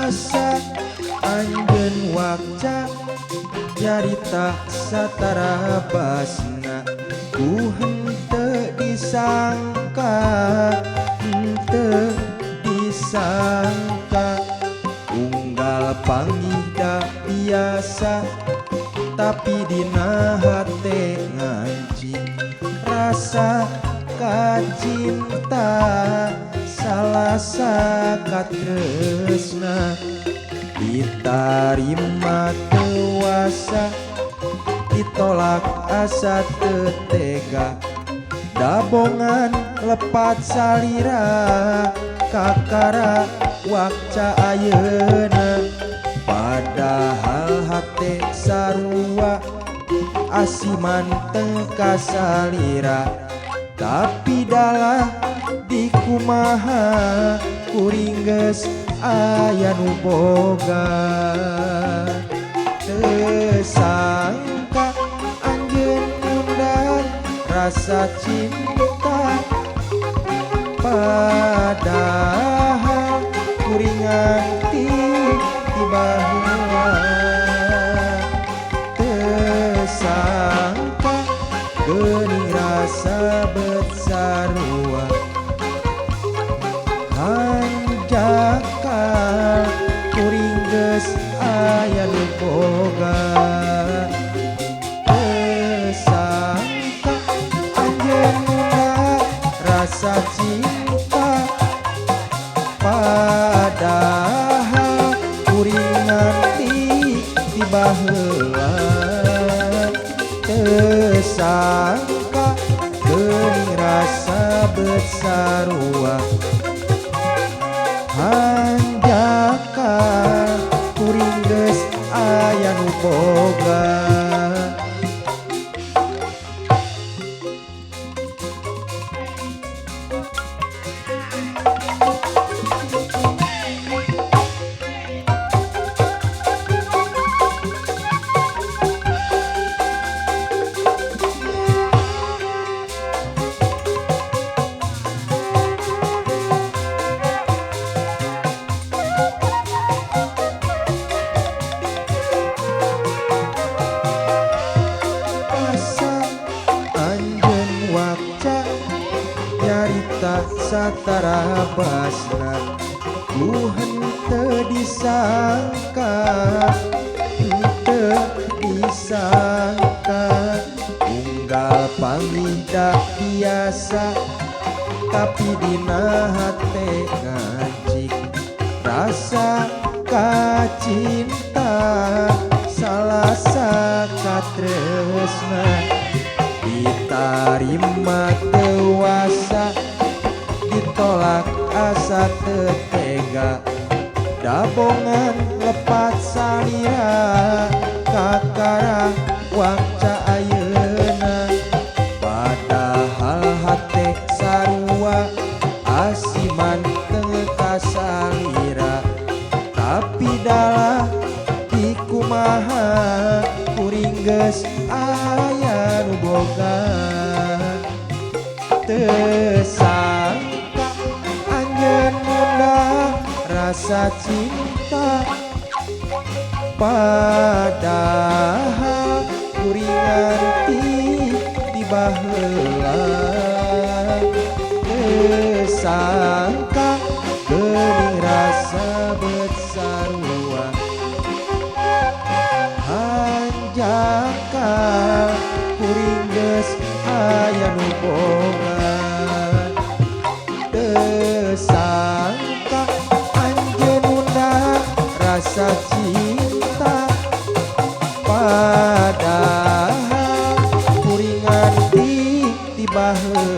Asa anjeun wakca nyarita satara basna ku henteu disangka, henteu disangka unggal panggih da biasa tapi dina hate ngaji rasa kacinta salasa katresna ditarima dewasa ditolak asa teu tega dabongan lepat salira kakara wakca ayeuna padahal hate sarua asiman teu kasalira tapi dalah dikumaha kuring geus aya nu boga. Teu sangka anjeun ngundang rasa cinta padahal kuring nganti ti baheula. Teu sangka geuning rasa bet sarua hanjakal kuring geus aya nu boga. Teu sangka anjeun ngundang rasa cinta padahal kuring nganti ti baheula. Teu sangka geuning rasa bet sarua hanjakal kuring geus aya nu boga. Asa anjeun wakca nyarita satara basna ku henteu disangka, henteu disangka unggal panggih da biasa tapi dina hate ngajik rasa kacinta salasa katresna ditarima dewasa ditolak asa teu tega dabongan lepat salira kakara wakca ayeuna padahal hate sarua asiman teu kasalira tapi dalah dikumaha kuring geus aya nu boga. Teu sangka anjeun ngundang rasa cinta padahal kuring nganti ti baheula. Teu sangka geuning rasa bet sarua hanjakal kuring geus aya nu boga. Teu sangka anjeun ngundang rasa cinta padahal kuring nganti ti baheula.